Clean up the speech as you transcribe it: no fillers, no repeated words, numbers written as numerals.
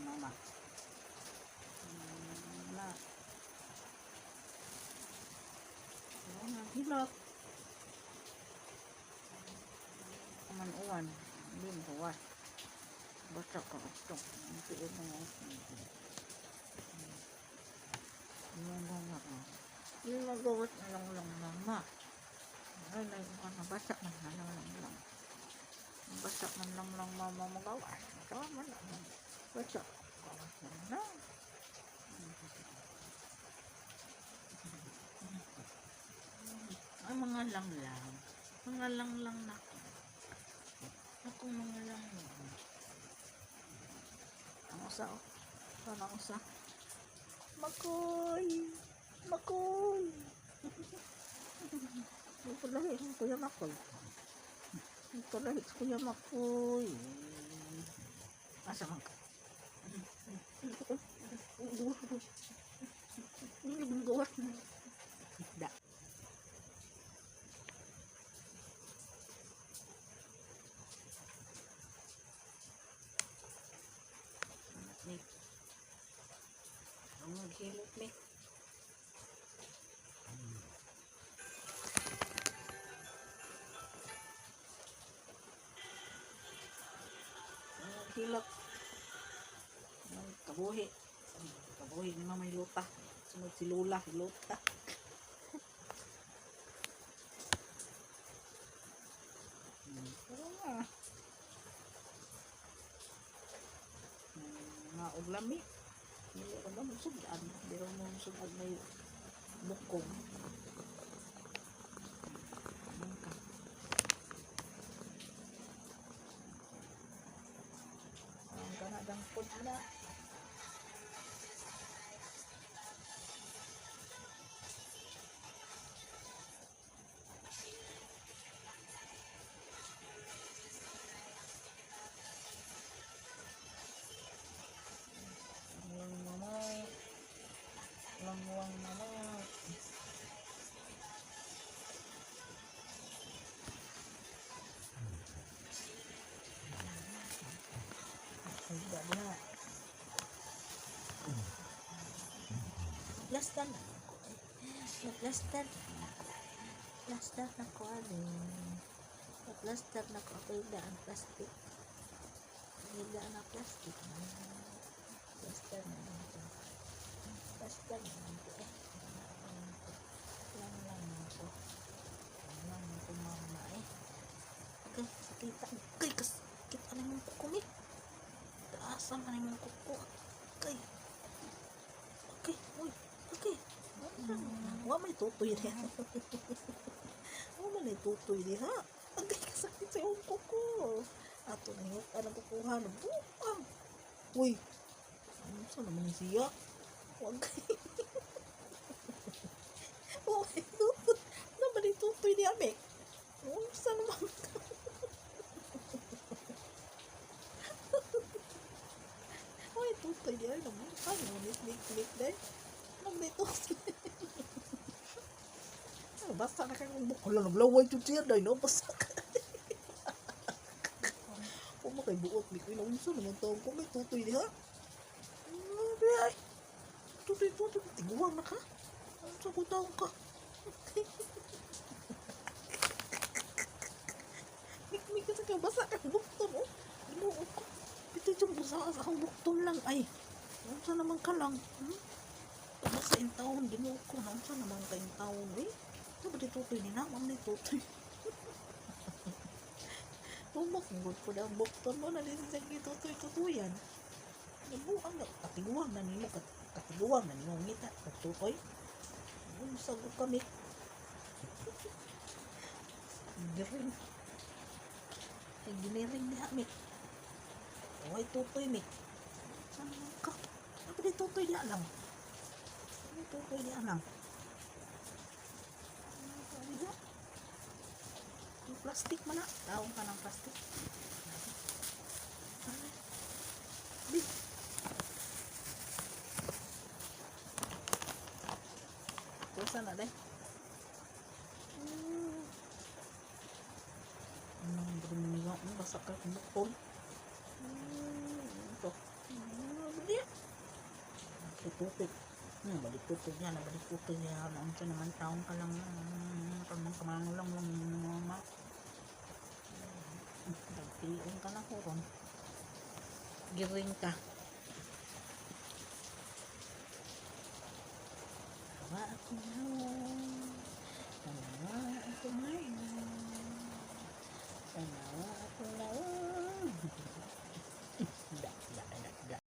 Mama. Na. Wala, hilot. Man uwan. Hindi mo gawas. Basta ka ito. Ang tiil mo. Hindi magawas na lang lang mama. Ay, ay, nabasa man na lang lang lang. Basa man lang lang mama magawas. Tama na. Basa. Gawas na lang. Ay, mga lang-lang. Mga lang-lang na ako. Ako mga lang-lang. Ang usa, oh. Saan ang usa? Makoy! Makoy! Ang palahi, ang Kuya Makoy. Ang palahi, si Kuya Makoy. Asa man ka? Gawas na. Da. Ni. Ang maghilot ni. Ang maghilot. Ang kabuhi. Ang kabuhi ni Mama Hilota. Sunod si Lola, Hilota. Pero nga. Nga og lami. Dili ra ba mo sudan? Dili ra mo sudad may bukog. Ano ka? Ang kana dangkod na. Lang mama. Lang lang mama. Ay, na. Plaster na ako. Plaster na. Plaster na ko ani. Plaster na ko ako yung daan plastic. Yung daan na plastic. Plaster na ito. Plaster na ito eh. Lang lang ito. Lang lang ito mama eh. Okay, sakita. Okay, kas kita na mong kuko mi. Taasan na mong kuko. Okay. Okay, uy. Okay. Wa may tutoy diha. Wa man may tutoy diha. Agay kasakit sa iyong kuko. Ato na yung anong kukuha na buang. Uy. Ano sa naman ni siya? Wag kay. Wa may tutoy. Naman may tutoy diha, Mek. Unsa naman ka? Uy, tutoy diha. Naman ka. Ngunit, mik, mik, day. Naman may tutoy. Basta na kayong buk. Hala, naglaway jud siya, day, no? Basta ka. Kung makay buot, mi ko inaunsa naman taong ko may tutoy diha. Ano ay? Tutoy, tutoy. Tiguang na ka. Unsa ko taong ka? Mik-mik ka sa ka. Basa ka. Bukton, oh. Ginoo ko. Ito yung busa sa akong bukton lang. Ay, unsa naman ka lang? Hmm? Basa in taon. Ginoo ko. Unsa naman ka in taon, eh? Ito ba di tutoy ni na? Ma'am ni tutoy. Tumak, good ko na ang bukton mo na din sa tutoy-tutuyan. Nabuang na, katiguang na nimo, katiguang na nimo, ngita, tutoy. Unsa ko kami. Giring. Ay, giniring niya, mik. Uy, tutoy, mik. Saan naman ka? Ano di tutoy niya lang? Ano tutoy niya lang? Ano diha? Yung plastic man na. Tawong ka ng plastic. Di. Kusa na, day. Ano, baka basa ka kung bukol. Ito. Tututi. Balik tuti niya, balik tuti niya. Unsa naman taon ka lang, kamang kamang lang lang mama. Nagpion ka na ko ron. Giring ka. Hawa akong nawong.